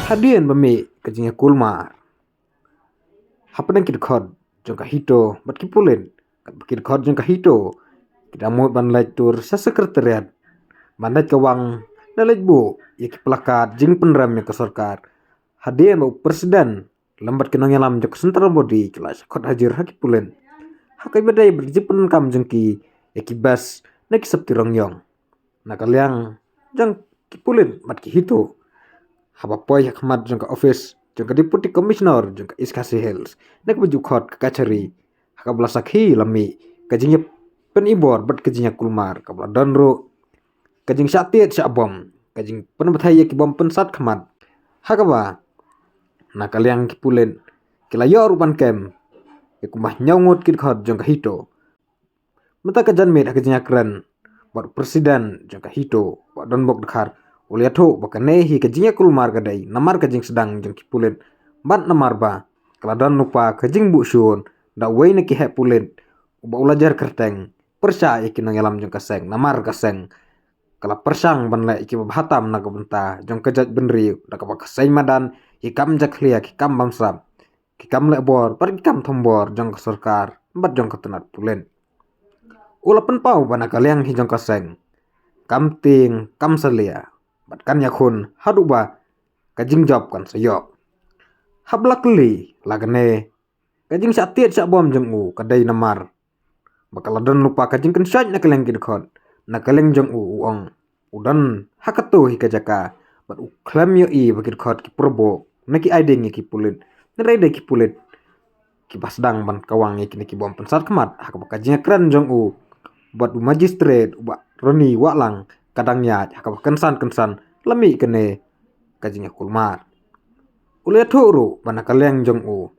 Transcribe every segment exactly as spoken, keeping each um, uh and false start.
Hadien ba mih ka jingïakulmar hapdeng ki dkhot jong ka HITO bad ki pulit, katba ki dkhot jong ka HITO ki da mut ban leit tur sha Secretariat ban leit kawang, da leit buh ïa ki plakat jingpynrem ïa ka sorkar. Hadien ba u President lem bad ki nongïalam jong ka Central Body ki la shah khot hajir ha ki pulit, ha kaba dei bad jingpyndonkam jong ki ïa ki best na ki sopti rong ïong. Na ka liang jong ki pulit bad ki HITO, haba poi ha khmat jong ka office jong ka Deputy Commissioner jong ka East Khasi Hills, na kaba ju khot ka kachari, ha kaba la sakhi la mih ka jingïapynibor bad ka jingïakulmar, kaba la don ruh ka jingshah tied shah bom, ka jingpynbthei ïa ki bom pynsat khmat, ha kaba na ka liang ki pulit ki la ïoh ruh ban kem ïa kumba hynñiew ngut ki dkhot jong ka HITO. Mynta ka janmiet ha ka jingïakren bad u President jong ka HITO, Bah Donbok Dkhar, u la ïathuh ba kane hi ka jingïakulmar ka dei namar ka jingsdang jong ki pulit, bad namar ba ka la don lypa ka jingbuh shun da uwei na ki heh pulit uba u la jer kyrteng pyrshah ïa ki nongïalam jong ka seng, namar ka seng ka la pyrshang ban leh ïa kiba bha tam na ka bynta jong ka jaitbynriew, da kaba ka seng madan ïa ki kam jakhlia, ki kam bamsap, ki kam leh bor bad ki kam thombor jong ka sorkar bad jong ka tnat pulit. U la pynpaw ba na ka liang hi jong ka seng, kam tieng kam salia bad kan ïakhun haduh ba ka jingjop kan sa ïoh. Haba la kylli la kane ka jingshah tied shah bom jong u ka dei namar ba ka la don lypa ka jingkynshoit na ka liang ki dkhot, na ka liang jong u, u ong u don ha kato hi ka jaka bad u khlem ïohi ba ki dkhot ki pyrshah na ki aiding ïa ki pulit, hynrei dei ki pulit kiba sdang ban kawang ïa kine ki bom pynsat khmat, ha kaba ka jingïakren jong u bad u Magistrate u Bah Ronnie Wahlang ka dang ïaid, ha kaba kynsan kynsan la mih kane ka jingïakulmar. U la ïathuh ruh ba na ka liang jong u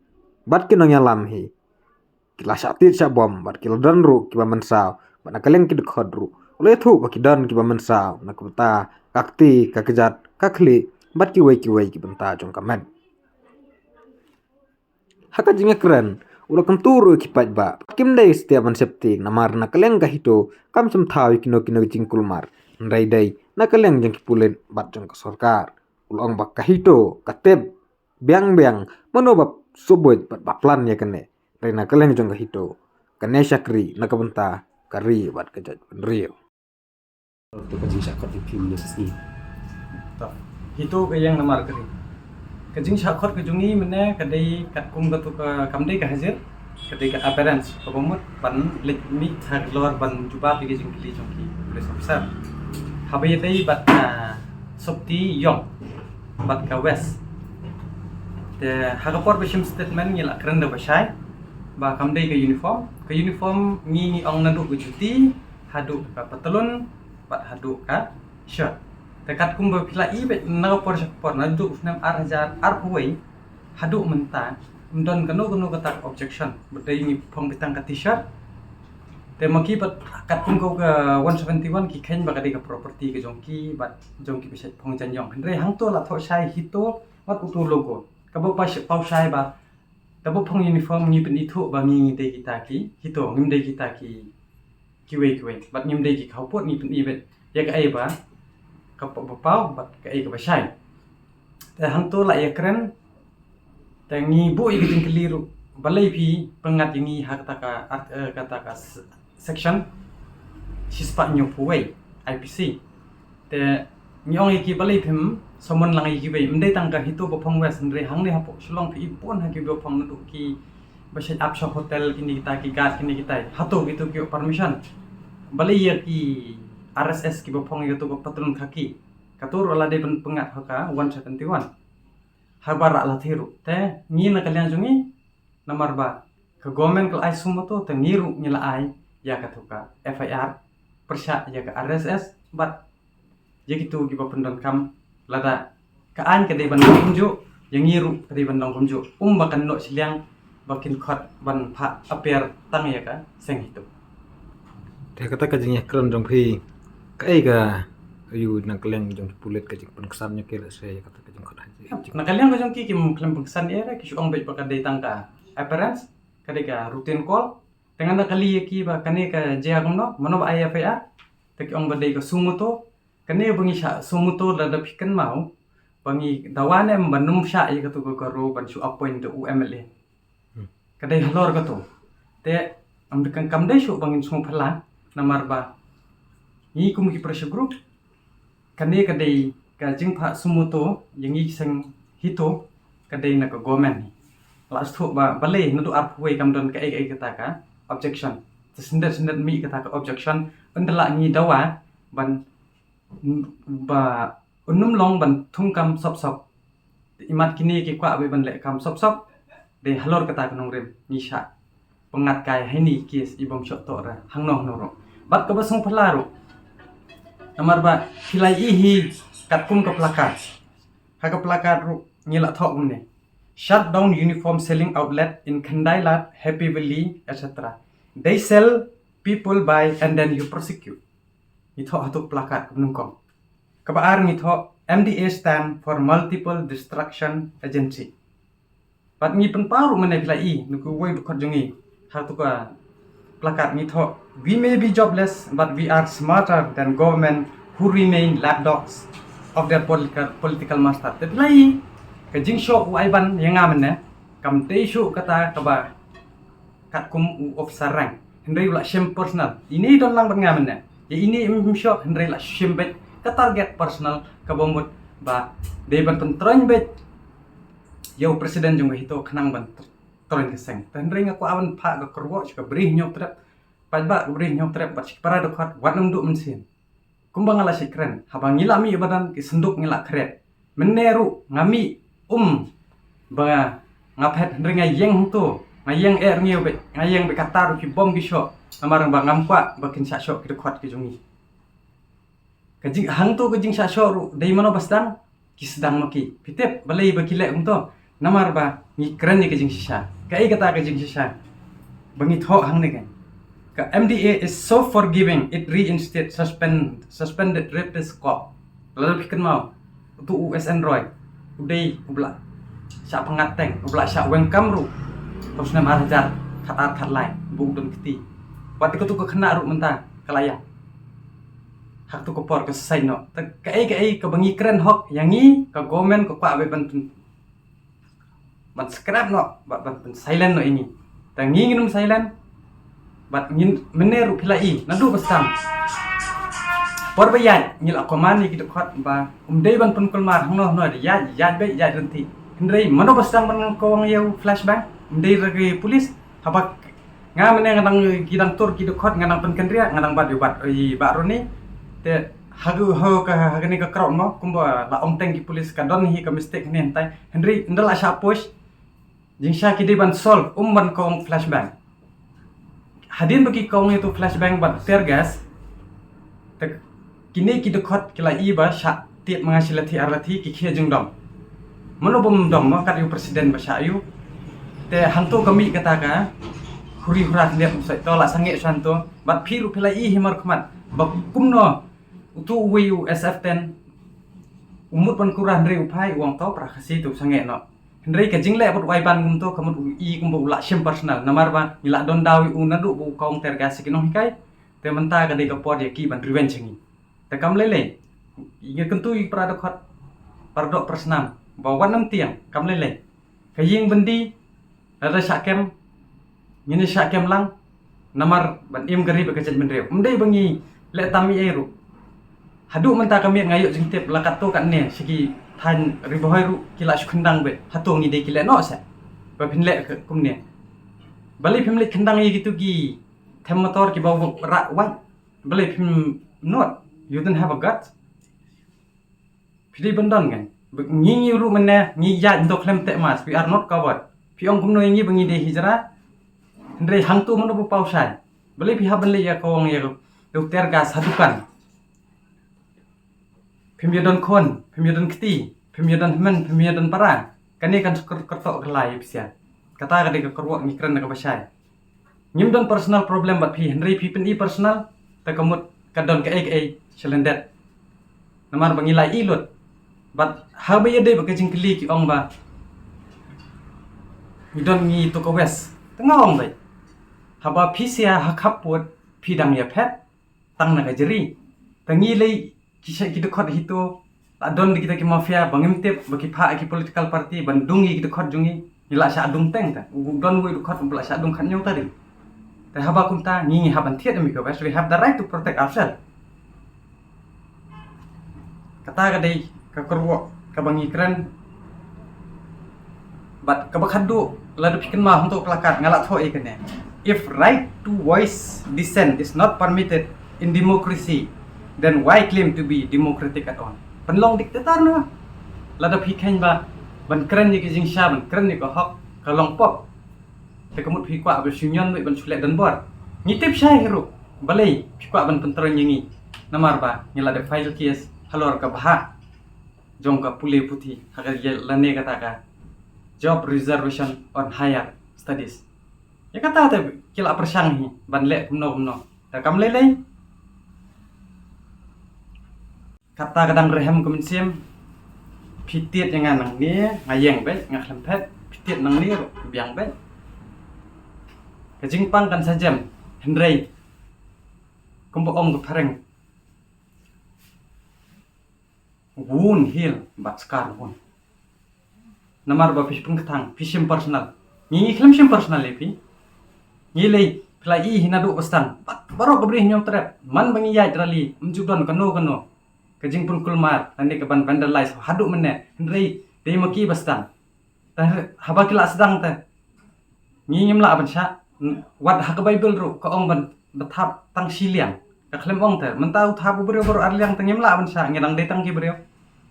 bad ki nongïalam hi ki la shah tied shah bom bad ki la don ruh kiba mynsaw, bad na ka liang ki dkhot ruh u la ïathuh ba ki don kiba mynsaw na ka bynta ka kti, ka kjat, ka khlieh bad kiwei kiwei ki bynta jong ka met. Ha ka jingïakren u la kyntu ruh ïa ki paidbah ba kim dei satia ban sheptieng namar na ka liang ka HITO kam shym thaw ïa kino kino ki jingkulmar, hynrei dei na ka liang jong ki pulit bad jong ka sorkar. U la ong ba ka HITO ka tip biang biang mano ba subut bad ba plan ïa kane, hynrei na ka liang jong ka HITO kane shakri na ka bynta ka ri bad ka jaitbynriew. To ka jingshah khot jong phi mynne ka sngi. To, HITO ka ïeng namar ka ri. Ka jingshah khot ka jong ngi mynne ka dei katkum katu ka, kam dei ka hajir, ka dei ka appearance, kaba mut ban leit mih halor ban jubab ïa ka jingkylli jong ki police officer. Haba ïadei bad ka sopti ïong bad ka vest. Te ha ka por ba shim statement ngi la kren da ba shai ba kam dei ka uniform. Ka uniform ngi, ngi ong naduh ka juti haduh ka patlun bad haduh ka shirt. Te katkum ba phi la i beit na ka por sha ka por, naduh u snem ar hajar arphew wei haduh mynta, ym don kano kano kata ka objection. Ba dei ngi phong beit tang ka t-shirt. Te ma ki bad katkum ka one seventy one ki kheiñ ba ka dei ka property ka jong ki bad jong ki ba shait phong jan ïong. Hynrei hangto la thoh shai HITO bad uto logo. Kaba paw shai ba da ba phong uniform ngi pynithuh ba ngi, ngi dei kita ki HITO, ngim dei kita ki kiwei kiwei. Bad ngim dei ki khawpud, ngi pyni beit ïa kaei ba ka pa-, ba paw bad kaei kaba shai. Te hangto la ïakren, te ngi buh ïa ka jingkylli ruh, balei phi pyngngad ïa ngi ha kata ka art-, eh, kata ka s-, section shispah hynñiewphew wei I P C. Te ngi ong ïa ki balei phim summon lang ïa kiwei, ym dei tang ka HITO ba phong vest, hynrei hangne hapoh Shillong phi i bun ha ki ba phong naduh ki ba shait ap sha hotel, kine kita ki guard, kine kita. Hato kito ki ïoh permission? Balei ïa ki R S S ki ba phong ïa kato ka patlun khaki? Kato ruh la dei ban pyngngad ha ka one seventy one. Haba rah la thie ruh. Te ngi na ka liang jong ngi, namar ba ka government ka la ai suo motu, te ngi ruh ngi la ai ïa kato ka F I R pyrshah ïa ka R S S bad ïa kito kiba pyndonkam. Lada ka aiñ ka dei ban long kumjuh, ïa ngi ruh ka dei ban long kumjuh. Um ba kan noh shiliang ba kin khot ban phah appear tang ïa ka seng HITO. Te kata ka jingïakren jong phi, kaei ka, ïa na ka liang jong ki pulit ka jingpynksan ïa ki, lehse ïa kata ka jingkhot haji? Na ka liang ka jong ki kim khlem pynksan ei ei, ki shu ong beit ba ka dei tang ka appearance, ka dei ka routine call. Te nga da kylli ïa ki ba kane ka jia kumno, mano ba ai F I R? Te ki ong ba dei ka suo motu. Kane ba ngi shah suo motu, lada phi kynmaw, ba ngi dawa ne em ban ym shah ïa katu ka karo ban shu appoint da u M L A. Ka dei halor katu. Te, am dei kam dei shuh ba ngin sngewphylla, namar ba ngi kum ki pressure group, kane ka dei ka jingphah sumoto ïa ngi seng hito, ka dei na ka government. La shu ba balei naduh arphew wei kam don kaei kaei kata ka objection. Te syndet syndet mih kata ka objection, ynda la ngi dawa ban ba un ym long ban thung kam sop sop. Imat kine ki kwah beit ban leh kam sop sop. Dei halor kata ka nongrim ngi shah pyngngad kai ha ine i case i bym shoh toh re hangno hangno ruh. Bad kaba sngewphylla ruh, namar ba phi la ïohi hi katkum ka placard. Ha ka placard ruh ngi la thoh kumne: "Shut down uniform selling outlet in Khyndai Lad, Happy Valley, et cetera. They sell, people buy, and then you prosecute." Ngi thoh ha tu ka placard kumne kong. Kaba ar ngi thoh, "M D A stand for multiple destruction agency." Bad ngi pynpaw ruh mynne phi la ïohi na kawei ba khot jong ngi ha tu ka placard ngi thoh, "We may be jobless, but we are smarter than government who remain lapdogs of their political, political master." Te phi la ïohi ka jingshoh u Aiban ïa nga mynne, kam dei shuh kata kaba katkum u officer rank. Hynrei u la shim personal. Ine i don lang bad nga mynne. Ïa ine im shoh, hynrei la shim beit ka target personal kaba mut ba dei ban pyntroiñ beit ïa u president jong ka HITO khnang ban tr-, troiñ ka seng. Te hynrei nga kwah ban phah ka kyrwoh sha ka Bri Hynñiewtrep. Paidbah ka Bri Hynñiewtrep bad sha ki para dkhot wat nym duh mynsiem. Kumba nga la shait kren, haba ngi la mih ba don ki synduk ngi la kren. Mynne ruh nga mih um ba nga phet, hynrei nga ïeng hangto, nga ïeng eh rngiew beit, nga ïeng beit kata ruh ki bom ki shoh. Namar ba ngam kwah ba kin shah shoh ki dkhot ki jong ngi. Ka jing, hangto ka jingshah shoh ruh dei mano ba sdang, ki sdang ma ki. Phi tip balei ba ki leh kumto? Namar ba ngi kren ïa ka jingshisha. Kaei kata ka jingshisha ba ngi thoh hangne ka, ka M D A is so forgiving, it reinstate suspend, suspended rapist cop. Lada phi kynmaw, utu u S N Roy, u dei uba la shah pyngngad teng, uba la shah weng kam ruh ha u snem ar hajar khatar khatlai, ba u don kti. Wat ïa katu ka khynnah ruh mynta ka la ïap ha katu ka por ka suicide noh. Te kaei kaei kaba ngi kren hok ïa ngi, ka government ka kwah beit ban pyn, ban scrap noh, ban, ban pyn silent noh ïa ngi. Te ngi ngin ym silent. Bad ngin, mynne ruh phi la ïohi naduh ba sdang. Por ba ïaid ngi la command ïa ki dkhot ba ym dei ban pynkulmar hangno hangno, ïaid, ïaid beit, ïaid ryntih. Hynrei mano ba sdang ban kawang ïa u flashbang? Ym dei re ki police? Haba nga mynne nga dang, ki dang tur ki dkhot, nga dang pynkynriah, nga dang bat ïa u bat, ïa i Bah Roni. Te ha ka, ha ka, ha kane ka crowd mo, kumba la ong teng ki police ka don hi ka mistake hangne hangtai. Hynrei ynda la shah push, jingshah ki dei ban solve, ym ban kawang flashbang. Hadien ba ki kawang ïa utu flashbang bad tear gas, te kine ki dkhot ki la ïohi ba shah tied ma nga shi lathi ar lathi, ki khie jingdom. Mano bym dom mo, kat ïa u president ba shah ïohi. Te hangto ka mih kata ka huri hura khyndiat, ym soi to la sangeh sha hangto. Bad phi ruh phi la ïohi hi markhmat ba kumno utu uwei u S F ten u mut ban kura, hynrei u phai u ong to para Khasi te u sangeh noh. Hynrei ka jingleh bad u Aiban kumto ka mut u i kumba u la shim personal, namar ba ngi la don daw ïa u naduh ba u kawang tear gas sha ki nonghikai. Te mynta ka dei ka por ïa ki ban revenge ha ngi. Te kam lei lei, ngi kyntu ïa ki para dkhot, para doh para snam ba wat nym tieng, kam lei lei. Ka ïing byndi lada shah kem, ngin ïa shah kem lang. Namar ban im ka ri bad ka jaitbynriew, ym dei ba ngi leh tam ei ei ruh. Haduh mynta ka miet nga ïoh jingtip la katto katne sha ki thaiñ Ri Bhoi ruh ki la shu khyndang beit, hato ngi dei ki leh noh seh ba phin leh ka kumne? Balei phim leit khyndang ïa kitu ki them motor kiba rah wait? Balei phim nud? You don't have a gut. Phi dei ban don kan? Ba ngi, ngi ruh mynne ngi ïaid ynda khlem teh mask, we are not covered. Phi ong kumno ïa ngi ba ngi dei hijra? Hynrei hangto mano ba paw shai? Balei phi hap ban leit ïa kawang ïa ka, ïa u tear gas ha dukan? Phim ïa don khun, phim ïa don kti, phim ïa don hynmen, phim ïa don para. Kane kan kyrtoh kylla ïa phi sha. Kata ka dei ka kyrwoh ngi kren da kaba shai. Ngim don personal problem bad phi, hynrei phi pyni personal, te ka mut ka don kaei kaei shalyndet. Namar ba ngi la ïohi lut. Bad haba ïadei bad ka jingkylli ki ong ba ngi don ngi to ka west, te nga ong beit, haba phi sia ha khappud phi dang ïaphet tang na ka jri. Te ngi lei ki sha ki dkhot HITO, La don da kita ki mafia ba ngim tip ba ki phah ki political party ban dung ïa ki dkhot jong ngi. Ngi la shah dung teng ta. U don wei dkhot ba la shah dung khat hynñiew tarik. Te haba kumta ngi ngi hap ban thied ïa mi ko best. We have the right to protect ourselves. Kata ka dei ka kyrwoh kaba ngi kren. Bad kaba khatduh, lada phi kynmaw hangto placard nga la thoh ïa kane. If right to voice dissent is not permitted in democracy, then why claim to be democratic at all? Pynlong dictator noh. Lada phi kheiñ ba ban kren ïa ka jingshisha, ban kren ïa ka hok, ka long pop. Te ka mut phi kwah ba shu ñion beit ban shu leh donbor. Ngi tip shai hi ruh. Balei phi kwah ban pyntroiñ ïa ngi? Namar ba ngi la dep file case halor ka bhah jong ka pule puthi ha ka ïa lane kata ka job reservation on higher studies. Ïa kata te ki la pyrshang hi ban leh kumno kumno. Te kam lei lei. Kata ka dang rhem ka mynsiem. Phi tied ïa nga nangne, nga ïeng beit, nga khlem phet. Phi tied nangne ruh, biang beit. Ka jingpang kan sa jem, hynrei kumba ong ka phareng, wound heal but scar won't. Namar ba phi pynktang, phi shim personal. Ngi ngi khlem shim personal ïa phi. Ngi lei, phi la i hi naduh ba sdang. Bad baroh ka bri Hynñiewtrep, man ba ngi ïaid rally, ym ju don kano kano ka jingpynkulmar lane ka ban vandalize haduh mynne. Hynrei dei ma ki ba sdang. Te haba ki la sdang te ngi ngim lah ban shah. Wat ha ka Baibl ruh ka ong ban ba thap tang shi liang. Ka khlem ong te mynta u thap u briew baroh ar liang te ngim lah ban shah, ngi dang dei tang ki briew.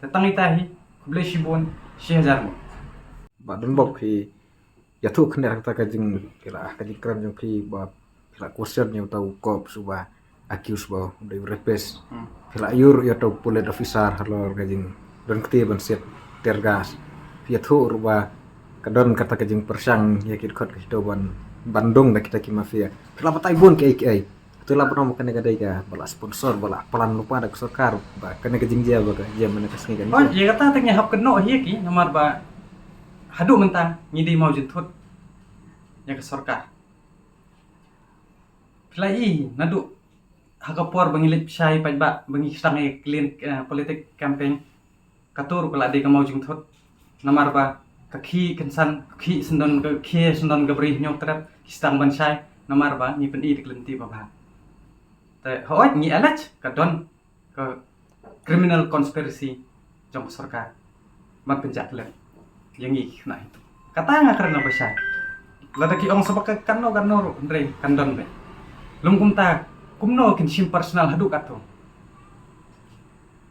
Te tang ita hi, khublei shibun, shi hajar nguh. Bah Donbok, phi ïathuh khyndiat kata ka jing, phi la, ka jingkren jong phi ba phi la question ïa uta u cop shuh ba accuse ba u dei u rapist. Hmm. Phi la ïoh ruh ïa uta u police officer halor ka jingdon kti ban siat tear gas. Phi ïathuh ruh ba ka don kata ka jingpyrshang ïa ki dkhot ki kito ban, ban dung da kita ki mafia. Phi la batai bun kiei kiei. Te la pynban ba kane ka dei kaba la sponsor, ba la plan lypa da ka sorkar, ba kane ka jingjia ba ka jia mynne ka sngi kane. Oh, ïa kata te ngi hap kynnoh hi ïa ki, namar ba haduh mynta ngi dei mawjynthut ïa ka sorkar. Phi la i naduh ha ka por ba ngi leit pyrshah paidbah, ba ngi sdang ïa ka clean, eh, politic campaign. Kato ruh ka la dei ka mawjynthut. Namar ba ka khih kynsan, ka khih syndon, ka khih syndon ka bri Hynñiewtrep ki sdang ban shai. Namar ba ngi pyni da ka lynti ba bha. Te hooid ngi allege ka don ka criminal conspiracy jong ka sorkar ban pynjah klet ïa ngi ki khynnah hi. Kata nga kren na ba shai. Lada ki ong sa ba ka kano kano ruh, hynrei kan don beit. Lym kumta, kumno kin shim personal haduh kato?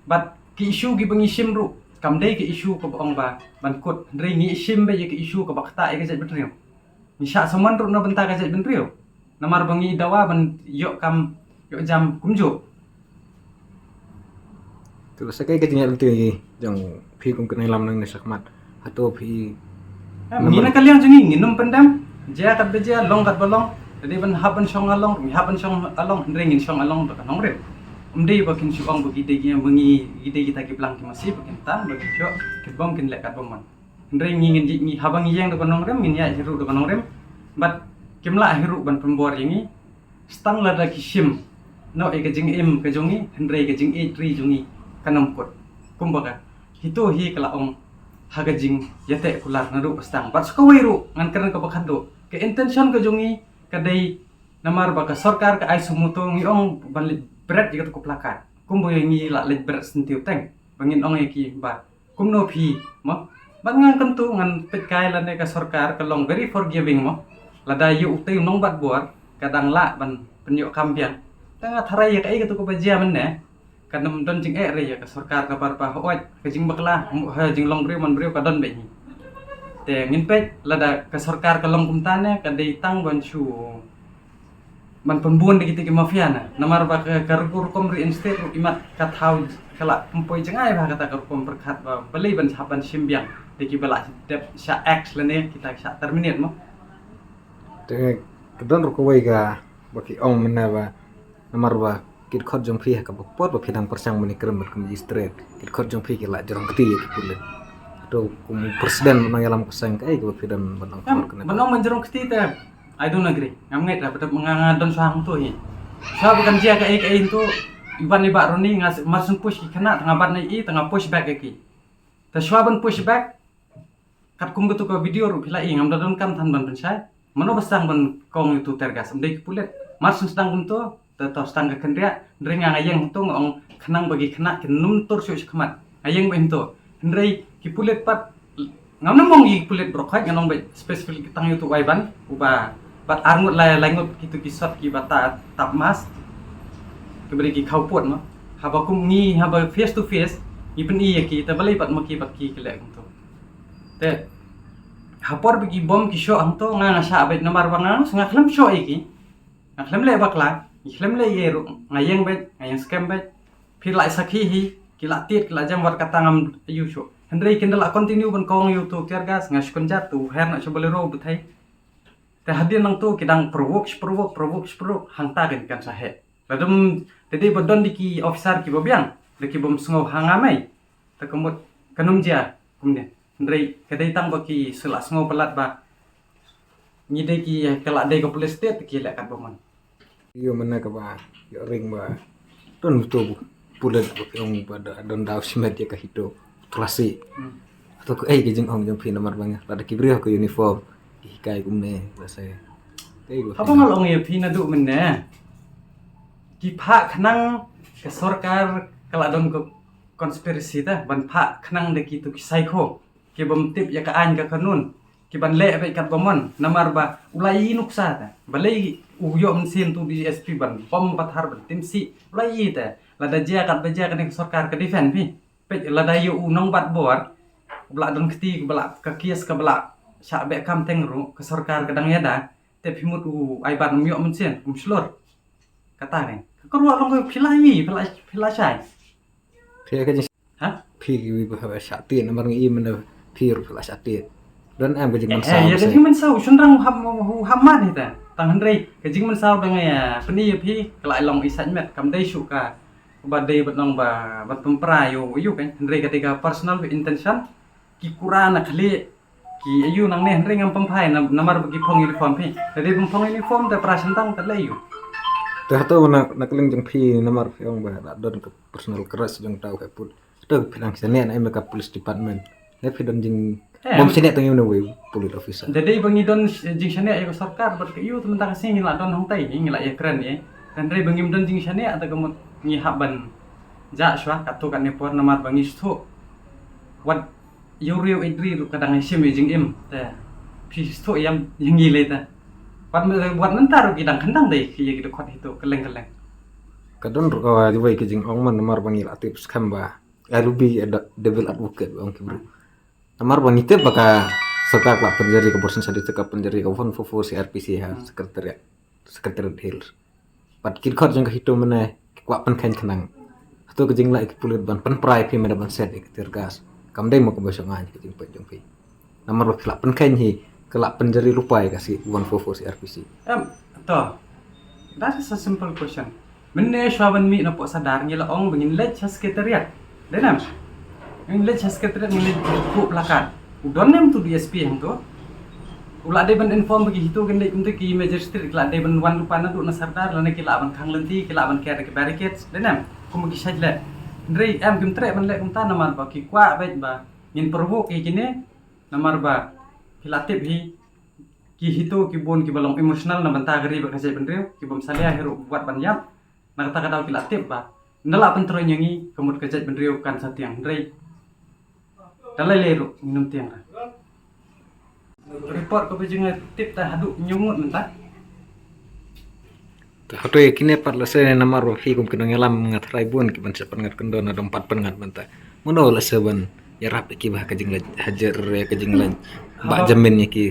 Bad ki issue kiba ngi shim ruh kam dei ki issue kaba ong ba ban kut, hynrei ngi shim beit ïa ki issue kaba ktah ïa ka jaitbynriew. Ngi shah summon ruh na bynta ka jaitbynriew. Namar ba ngi dawa ban ïoh kam, ïoh jam kumjuh. Te la sa kaei ka jingïaid lynti jong phi kum ki nongïalam nangne shakhmat? Hato phi... Em, ngi na ka liang jong ngi ngin ym pyndem. Jia katba jia, long katba long. Lada dei ban hap ban shong along, ngi hap ban shong along, hynrei ngin shong along da ka nongrim. Ym dei ba kin shu ong ba ki dei ki, ba ngi, ki dei kita ki blang ki masi ba kin tan ba kin shu, kin bom kin leh katba mon. Hynrei ngi ngin ji, ngi haba ngi ïeng da ka nongrim, ngin ïaid hi ruh da ka nongrim. Bad kim lah hi ruh ban pynbor ïa ngi. Tang lada ki shim noh ïa ka jingim ka jong ngi, hynrei ka jingïeit ri jong ngi kan ym kut. Kumba ka, hito hi ka la ong ha ka jingïateh kular naduh ba sdang. Bad sa kawei ruh ngan kren kaba khatduh. Ka intention ka jong ngi ka dei namar ba ka sorkar ka ai suh moto, ngi ong ban leit bret ïa kato ka placard. Kumba ngi la leit bret syntiew teng ba ngin ong ïa ki ba kumno phi, mo? Bad ngan kyntu, ngan peit kai lane ka sorkar ka long very forgiving, mo? Lada ïa utei u nongbat bor ka dang lah ban pynïoh kam biang. Te nga tharai ïa kaei kato kaba jia mynne, kan ym don jingeh re ïa ka sorkar, namar ba hooid ka jingbakla, mo, ha jinglong briew man briew ka don beit hi. Te ngin peit lada ka sorkar ka long kumta ne ka dei tang ban shu ban pynbun da kita ki mafia na. Namar ba ka, ka rukom, rukom reinstate ruh imat ka thaw ka la pynpoi jngai bha kata ka rukom pyrkhat ba balei ban hap ban shim biang da kiba la dep shah axe lane kita shah terminate, mo. Te ka don ruh kawei kaba ki ong mynne ba namar ba ki dkhot jong phi ha kaba por ba phi dang pyrshang ban ïakren bad ka magistrate, ki dkhot jong phi ki la jrong kti ïa ki pulit. To kum president ban ïalam ka seng, kaei kaba phi don ban ong? Em, kane ban ong ban jrong kti te I don't agree. Ngam ngeit, ba dep nga, nga don shuwa hangto hi. Shuwa ba kan jia kaei kaei hangto, Iwan i Bah Ronnie nga s-, mar syn push ki khynnah, tang nga bat na i, tang nga push back ïa ki. Te shuwa ban push back, katkum katu ka video ruh phi la i, ngam da donkam than ban pynshai. Mano ba sdang ban kong ïa utu tear gas, ym dei ki pulit. Mar syn sdang kumtu, te to sdang ka kynriah, hynrei nga nga ïeng hangto nga ong khnang ba ki khynnah kin nym tur shuh shakhmat. Nga ïeng beit hangto. Hynrei ki pulit pat, ngam nym ong ki pulit baroh khoit, ngan ong beit specific tang ïa utu u Ivan, uba bat ar ngut lai, lai ngut kitu ki sot kiba ta tap mask. Kiba dei ki khawpud mo. Haba kum ngi, haba face to face, ngi pyni ïa ki, te balei pat ma ki, pat ki ki leh kumtu. Te ha por ba ki bom ki shoh hangto, nga nga shah beit namar ba nga nga khlem shoh ïa ki. Nga khlem leh bakla, ngi khlem leh ei ruh, nga ïeng beit, nga ïeng skhem beit. Phi la sakhi hi, ki la tied, ki la jam, wat kata ngam ïoh shuh. Hynrei kin da la continue ban kong ïa utu tear gas, nga shu kynjat, tu her na sha Bolero bthei. Te hadien nangto ki dang provoke, provoke, provoke, provoke, hangta kan kan sa heh. Lada ym, te dei ba don da ki officer kiba biang, da ki bym sngew ha nga mei. Te ka mut kan ym jia kumne. Hynrei ka dei tang ba ki sa la sngew palat ba ngi dei ki, ka la dei ka police state, te ki leh katba mon. Ïoh mynne kaba ïoh ring ba don utu u pulit ba ki ong ba da, don daw shimet ïa ka HITO, u Tulasi. Hmm. Hato kaei ka jingong jong phi namar ba nga, lada ki briew ha ka uniform, ki hikai kumne, lehse. Kaei ba phi, haba nga la ong ïa phi naduh mynne, ki phah khnang ka sorkar ka la don ka conspiracy te ban phah khnang da kitu ki psycho, ki bym tip ïa ka aiñ ka kanun, ki ban leh beit katba mon, namar ba u la ïohi nuksa te. Balei u ïoh mynsiem utu DSP ban bom pathar, ban tim sih, u la ïohi te. Lada jia katba jia, kane ka sorkar ka defend phi. Peit lada ïoh u nongbat bor, u ba la don kti, ka ba la, ka case ka ba la shah beh kam teng ruh, ka sorkar ka dang ïada, te phi mut u Ivan um ïoh mynsiem, um shlur. Kata ne. Ka ruh long ka phi la ïohi, phi la, phi la shai. Phi ka jing, ha? Phi ki wi ba shah tied, namar ngi i mynne phi ruh phi la shah tied. Don em ka jingmynsaw, eh, ïa ka jingmynsaw, shynrang u hap, u hap man hi te. Tang hynrei ka jingmynsaw ba nga ïa pyni ïa phi, ka la long i sait met, kam dei shuh ka ba dei ban long ba, ban pynpra ïa u, ïa u kan. Hynrei ka dei ka personal intention, ki kura na khlieh, ki ïa u nangne, hynrei ngam pynphai, na, namar ba ki phong uniform phi. Te dei ban phong uniform te pra shynrang te leh ïa u. Te hato na, na ka liang jong phi namar phi ong ba la don ka personal grudge jong uta u heh pud. Hato phi nang shaniah na em ka police department? Ne phi don jing, eh, bym shaniah tang ïa une u police officer? Da dei ba ngi don jingshaniah ïa ka sorkar bad ka ïa u, te mynta ka sngi ngi la don hangtai, ngi la ïakren ïa. Hynrei ba ngim don jingshaniah, te ka mut ngi hap ban jah shuwa katto katne por namar ba ngi sngewthuh. Wat ïa u riew ïa u dri ruh ka dang ïashim ïa jingim te. Phi sngewthuh ïa, ïa ngi lei te. Wat, wat mynta ruh ki dang khyndang dei ki ïa ki dkhot HITO kylleng kylleng. Ka don ruh kawei ka jingong man namar ba ngi la tip skhem ba I will be a de-, devil advocate, ong ki briew. Namar ba ngi tip ba ka sorkar ka la pynjari ka version sa dei ka pynjari ka one four four C R P C ha Secretariat, Secretariat Hills. Bad ki dkhot jong ka HITO mynne ki kwah pynkheiñ khnang. Hato ka jingleh ki pulit ban pynpra ïa phi mynne ban set ïa ka tear gas? Kam dei mo kaba shong aiñ ka jingpeit jong phi? Namar ba phi la pynkheiñ hi, ka la pynjari lypa ïa ka si one four four C R P C. Em, to. That is a simple question. Mynne shuwa ban mih na pok Sadar ngi la ong ba ngin leit sha secretariat. Dei ne em? Ngin leit sha secretariat, ngin leit buh placard. U don ne em utu DSP hangto? U la dei ban inform ba ki HITO kin dei kumta, ki magistrate ki la dei ban wan lypa naduh na Sadar, lane ki la ban khang lynti, ki la ban ker da ki barricades, dei ne em? Kum ki shait leh. Hynrei em, kim treh ban leh kumta namar ba ki kwah beit ba ngin provoke ïa kine, namar ba phi la tip hi, ki HITO ki bun kiba long emotional na bynta ka ri bad ka jaitbynriew, ki bym salia hi ruh wat ban ïap. Na kata ka daw ki la tip ba ynda la pyntrei ïa ngi, ka mut ka jaitbynriew kan sa tieng, hynrei da lei lei ruh ngin ym tieng re. Report kaba jingtip te haduh hynñiew ngut mynta. Te hato ïa kine pat lehse namar ba phi kum ki nongïalam nga tharai bun ki ban sa pynngat kyndon, nadong pat pynngat mynta. Mano lehse ban ïarap ïa ki ba ha ka jingleit hajar, ïa ka jingleit ba jamin ïa ki?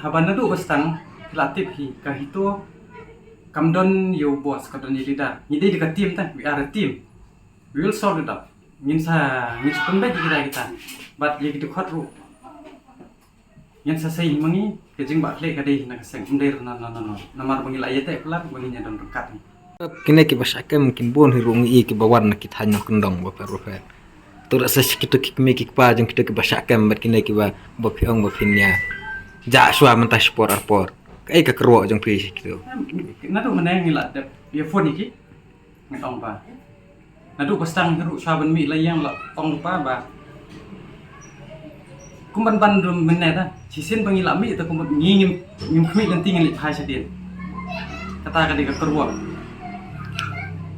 Haba naduh ba sdang ki la tip hi, ka HITO kam don ïa u boss, ka don ïa u leader. Ngi dei da ka team te, we are a team. We will sort it out. Ngin sa, ngin sa pynbeit ïa kita kita. Bad ïa kita khot ruh ngin sa sei ma ngi, ka jingbakla ka dei na ka seng. Ym dei ruh na, na, na, na. Namar ba ngi la ïateh palat ba ngin ïa don ryngkat ngi. Kine kiba shah kem kin bun hi ruh ngi i kiba wan na ki thaiñ nongkyndong bapher bapher. To lehse shi kito ki kmie ki kpa jong kito kiba shah kem bad kine kiba, ba phi ong ba phin ïa jah shuwa mynta shipor arpor. Kaei ka kyrwoh jong phi shi kito? Em, naduh mynne ngi la dep ïa phone ïa ki. Ngi ong ba naduh ba sdang hi ruh shuwa ban mih la ïeng la ong lypa ba kum ban ban ruh mynne ta shisien ba ngi la mih ta kum ngi ngim ngim khmih lynti ngin leit phai shadien. Kata ka dei ka kyrwoh.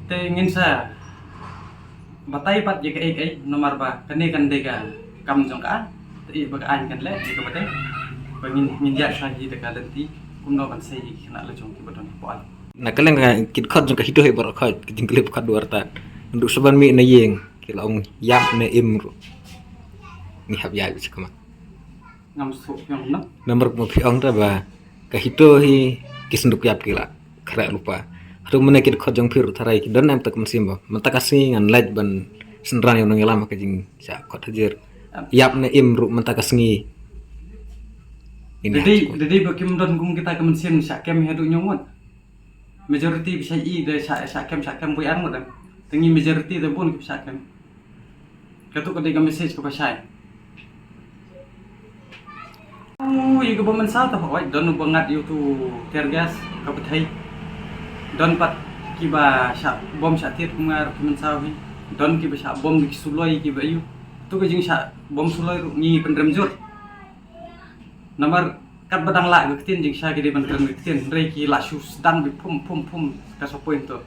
Te ngin sa batai pat ïa kaei kaei namar ba kane kan dei ka kam jong ka aiñ. Te ba ka aiñ kan leh ïa kaba dei ba ngin ngin ïaid sha hi da ka lynti kumno ban sei ïa ki khynnah la jong kiba don hapoh aiñ. Na ka liang ka kit khot jong ka HITO hi baroh khoit ka jingkylli khot duar ta. Naduh sa ban mih na ïing ki la ong ïap ne im ruh ngi hap ïaid beit sha khmat. Ngam suk phi ong na. Namar kumba phi ong ta ba ka HITO hi ki synduk ïap ki la khreh lypa. Hato mynne ki dkhot jong phi ruh tharai ki don em ta ka mynsiem ba mynta ka sngi ngan leit ban synran ïa u nongïalam ha ka jingshah khot hajar. Ïap ne im ruh mynta ka sngi. Ini dei ha dei ba kim don kum kita ka mynsiem shah kem haduh ñiewmut. Majority ba shah i da shah shah kem shah kem bui ar ngut em. Te ngi majority da bun ki ba shah kem. Katu ka dei ka message kaba shai. Ui, kaba mynsaw ta hoi don uba ngat ïa utu tear gas ka pyrthei. Don pat kiba shah bom shah tied kumar ki mynsaw hi. Don kiba shah bom da ki suloi kiba ïu. Tu ka jingshah bom suloi ruh ngi pynrem jur. Namar kat ba dang lah ka ktien jingshah ki dei ban kren ka ktien hynrei ki lah shu sdang bi phum phum phum ka sa point tu.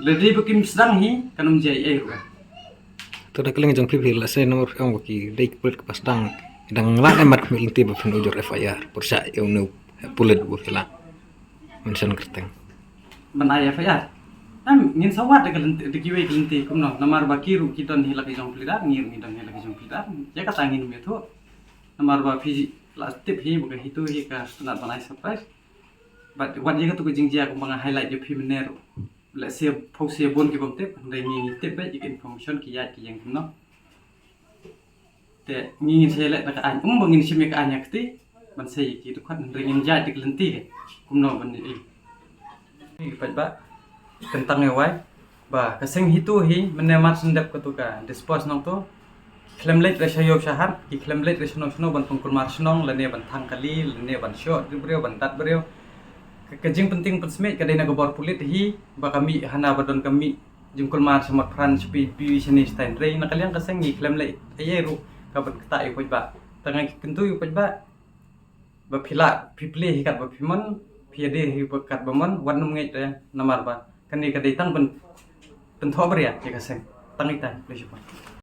Lada dei ba kim sdang hi kan ym jia ei ei ruh. To da ka liang jong phi phi la sei namar phi ong ba ki dei ki pulit kiba sdang. Dang lah ne mat khmih lynti ba phin ujor FIR pyrshah ïa une u pulit ba phi la mention kyrteng. Ban ai FIR. Em ngin sa wad da ka lynti da kiwei ka lynti kumno namar ba ki ruh ki don hi la ki jong phi dar ngi ruh ngi don hi la ki jong phi dar. Ïa kata ngin ym ïathuh. Namar ba phi la tip hi ba ka HITO hi ka sngewtynnat ban ai surprise. Bad wat ïa katu ka jingjia kumba nga highlight ïa phi mynne ruh. Lehse phew sien bun ki bym tip hynrei ngi ngi tip beit ïa ka information ki ïaid ki ïeng kumno. Te ngi ngin sa ïaleh da ka aiñ um ba ngin shim ïa ka aiñ ha kti ban sa ïa ki dkhot hynrei ngin ïaid da ka lynti kumno ban ïa. Ki paidbah, kyntang ïa wai ba ka seng HITO hi mynne mar shen dep katu ka dispose nangto. Ki khlem leit re sha ïew sha hat, ki khlem leit re shano shano ban pynkulmar shnong lane ban thang kali lane ban shoh briew ban dat briew. Ka, ka jingpynting pynsmit ka dei na ka bor pulit hi ba ka mih hana ba don ka mih jingkulmar sha Motphran sha Pi Pi shane shata hynrei na ka liang ka seng ngi khlem leit ei ei ruh ka ban ktah ïa u paidbah. Tang ngi kyntu ïa u paidbah ba phi lah phi plie hi kat ba phi mon phi ïadei hi ba kat ba mon wat nym ngeit re namar ba kane ka dei tang ban pynthoh bria ïa ka seng tang ita plie sha